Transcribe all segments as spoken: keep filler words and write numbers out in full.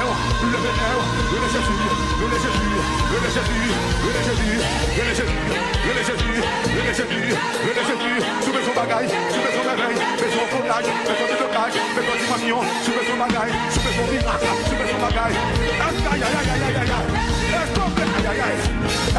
men w, leve men w, rele Jezi, rele Jezi, rele Jezi, rele Jezi, rele Jezi, rele Jezi, rele Jezi, rele Jezi. Si w bezwen bagay, si w bezwen mèvèy, bezwen kouraj, bezwen deblokaj, bezwen dimansyon, si w bezwen bagay, si w bezwen mirak, si w bezwen bagay. Ayayayayayay. Èske w vle, ayayay.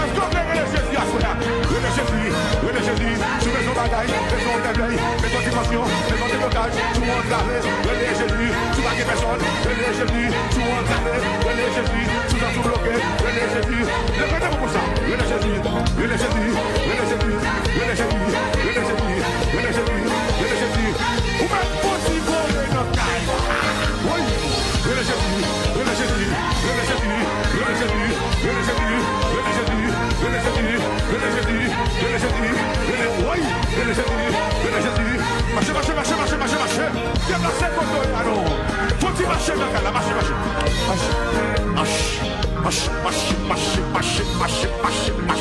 Èske w vle rele Jezi aswè a? Rele Jezi, rele Jezi. Si w bezwen bagay, bezwen mèvèy, bezwen dimansyon, bezwen deblokaj, si w antrave, rele Jezi. Si w pa gen pèsòn, rele Jezi. Si w antrave, rele Jezi. Si w santi w bloke, rele Jezi. Leve men w pou sa. Rele Jezi, rele Jezi, rele Jezi, rele Jezi, rele Jezi, rele Jezi, rele Jezi. Ou mèt fò ti vole nan kay la. Woy! Rele Jezi, rele Jezi, rele Jezi, rele Jezi, rele Jezi, rele Jezi, rele Jezi, rele Jezi, rele Jezi, rele, woy! Rele Jezi, rele Jezi. Mache, mache, mache, mache, mache, mache. Deplase kote w ye a non. Fò ti mache nan kay la, mache, mache. Mache, mache, mache, mache, mache, mache, mache, mache, mache, mache.